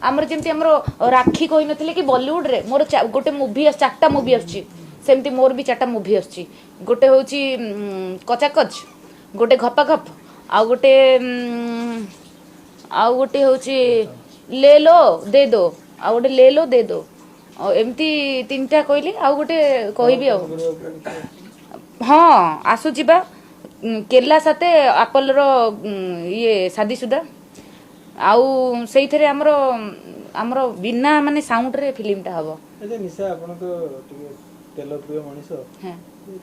ଆମର ଯେମିତି ଆମର ରାକ୍ଷୀ କହିନଥିଲେ କି ବଲିଉଡରେ ମୋର ଗୋଟେ ମୁଭି, 4ଟା ମୁଭି ଆସୁଛି, ସେମିତି ମୋର ବି 4ଟା ମୁଭି ଆସୁଛି। ଗୋଟେ ହେଉଛି କଚାକଚ, ଗୋଟେ ଘପାଘପ, ଆଉ ଗୋଟେ ହେଉଛି ଲେ ଲୋ ଦେ ଦୋ, ଆଉ ଗୋଟେ ଲେ ଲୋ ଦେ ଦୋ। ଆଉ ଏମିତି 3ଟା କହିଲି, ଆଉ ଗୋଟେ କହିବି। ଆଉ ହଁ ଆସୁଛି ବା କେଲା ସାଥେ ଆପଲର ଇଏ ସାଦିସୁଦା। ଆଉ ସେଇଥିରେ ଆମର ଆମର ବିନା ମାନେ ସାଉଣ୍ଡରେ ଫିଲ୍ମଟା ହବ। ଆଚ୍ଛା ନିଶା, ଆପଣ ତ ଟିକେ ତେଲ ପ୍ରିୟ ମଣିଷ,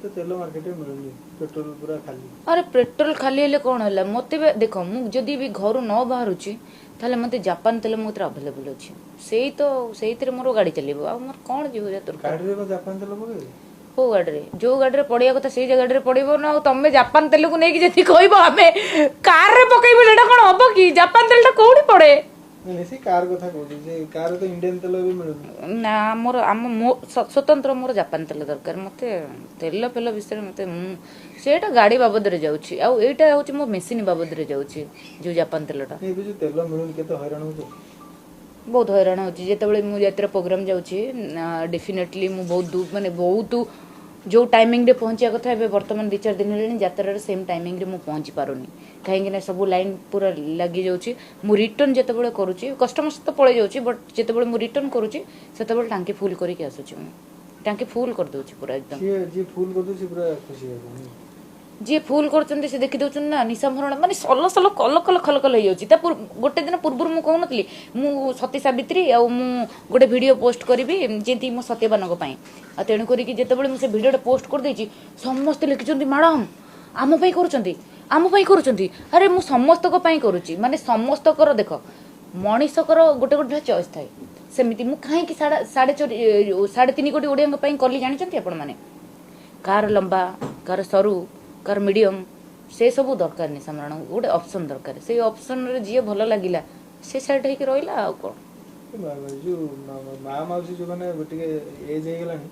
ତ ତେଲ ମାର୍କେଟରେ ମିଳୁନି, ପେଟ୍ରୋଲ ପୁରା ଖାଲି। ଆରେ ପେଟ୍ରୋଲ ଖାଲି ହେଲେ କ'ଣ ହେଲା, ମୋତେ ବି ଦେଖ, ମୁଁ ଯଦି ବି ଘରୁ ନ ବାହାରୁଛି ତାହେଲେ ମୋତେ ଜାପାନ ତେଲ ମୋ କତିରେ ଆଭେଲେବୁଲ୍ ଅଛି। ସେଇ ତ ସେଇଥିରେ ମୋର ଗାଡ଼ି ଚାଲିବ, ଆଉ ମୋର କ'ଣ ଯିବ ଦରକାର? ଗାଡ଼ିରେ କଣ ଜାପାନ ତେଲ ପକେଇବେ? କୋଉ ଗାଡ଼ିରେ? ଯୋଉ ଗାଡ଼ିରେ ପଡ଼ିବା କଥା ସେଇ ଗାଡ଼ିରେ ପଡ଼ିବ ନା। ଆଉ ତମେ ଜାପାନ ତେଲକୁ ନେଇକି ଯଦି କହିବ ଆମେ କାରରେ ପକେଇବୁ, ସେଇଟା କ'ଣ ହବ କି? ଜାପାନ ତେଲଟା କୋଉଠି ପଡ଼େ? କାର କଥା କହୁଛି ଯେ କାର ତ ଇଣ୍ଡିଆନ ତେଲ ବି ମିଳୁନି ନା। ଆମର ଆମ ମୋ ସ୍ୱତନ୍ତ୍ର ମୋର ଜାପାନ ତେଲ ଦରକାର। ମତେ ତେଲ ଫେଲ ବିଷୟରେ ମତେ, ମୁଁ ସେଇଟା ଗାଡ଼ି ବାବଦରେ ଯାଉଛି, ଆଉ ଏଇଟା ହଉଛି ମୋ ମେସିନ୍ ବାବଦରେ ଯାଉଛି ଯୋଉ ଜାପାନ ତେଲଟା। ଏବେ ଯୋଉ ତେଲ ମିଳୁନି କେତେ ହଇରାଣ ହଉଛି? ବହୁତ ହଇରାଣ ହେଉଛି। ଯେତେବେଳେ ମୁଁ ଯାତ୍ରା ପ୍ରୋଗ୍ରାମ ଯାଉଛି, ଡେଫିନେଟଲି ମୁଁ ବହୁତ, ମାନେ ବହୁତ ଯେଉଁ ଟାଇମିଂରେ ପହଞ୍ଚିବା କଥା, ଏବେ ବର୍ତ୍ତମାନ 2-4 ଦିନ ହେଲାଣି ଯାତ୍ରାର ସେମ୍ ଟାଇମିଂରେ ମୁଁ ପହଞ୍ଚି ପାରୁନି, କାହିଁକିନା ସବୁ ଲାଇନ୍ ପୁରା ଲାଗିଯାଉଛି। ମୁଁ ରିଟର୍ନ ଯେତେବେଳେ କରୁଛି, କଷ୍ଟମର ତ ପଳେଇ ଯାଉଛି, ବଟ୍ ଯେତେବେଳେ ମୁଁ ରିଟର୍ନ କରୁଛି ସେତେବେଳେ ଟାଙ୍କି ଫୁଲ୍ କରିକି ଆସୁଛି। ମୁଁ ଟାଙ୍କି ଫୁଲ୍ କରିଦେଉଛି ପୁରା ଏକଦମ। ଯିଏ ଫୁଲ୍ କରିଦେଉଛି ପୁରା ଖୁସି ହେବ। ଯିଏ ଫୁଲ୍ କରୁଛନ୍ତି ସେ ଦେଖି ଦେଉଛନ୍ତି ନା ନିଶା ମରଣ ମାନେ ସଲ ସଲ କଲ କଲ ଖଲ ଖଲ ହେଇଯାଉଛି। ତା ଗୋଟେ ଦିନ ପୂର୍ବରୁ ମୁଁ କହୁନଥିଲି ମୁଁ ସତୀ ସାବିତ୍ରୀ, ଆଉ ମୁଁ ଗୋଟେ ଭିଡ଼ିଓ ପୋଷ୍ଟ କରିବି ଯେମିତି ମୋ ସତ୍ୟବାନଙ୍କ ପାଇଁ। ଆଉ ତେଣୁ କରିକି ଯେତେବେଳେ ମୁଁ ସେ ଭିଡ଼ିଓଟା ପୋଷ୍ଟ କରିଦେଇଛି, ସମସ୍ତେ ଲେଖିଛନ୍ତି ମ୍ୟାଡ଼ାମ ଆମ ପାଇଁ କରୁଛନ୍ତି, ଆମ ପାଇଁ କରୁଛନ୍ତି। ଆରେ ମୁଁ ସମସ୍ତଙ୍କ ପାଇଁ କରୁଛି, ମାନେ ସମସ୍ତଙ୍କର ଦେଖ ମଣିଷଙ୍କର ଗୋଟେ ଗୋଟେ ଚଏସ୍ ଥାଏ। ସେମିତି ମୁଁ କାହିଁକି 4.5 କୋଟି ଓଡ଼ିଆଙ୍କ ପାଇଁ କଲି ଜାଣିଛନ୍ତି ଆପଣମାନେ? କାହାର ଲମ୍ବା, କାହାର ସରୁ, କାହାର ମିଡ଼ିୟମ୍, ସେ ସବୁ ଦରକାର ନାହିଁ। ସେମାନଙ୍କୁ ଗୋଟେ ଅପସନ୍ ଦରକାର, ସେଇ ଅପସନ୍ରେ ଯିଏ ଭଲ ଲାଗିଲା ସେ ସାଇଡ଼୍ ହେଇକି ରହିଲା। ଆଉ କ'ଣ ଯୋଉ ମା ମାଉସୀ ଯୋଉମାନେ ଟିକେ ଏଜ୍ ହେଇଗଲାଣି।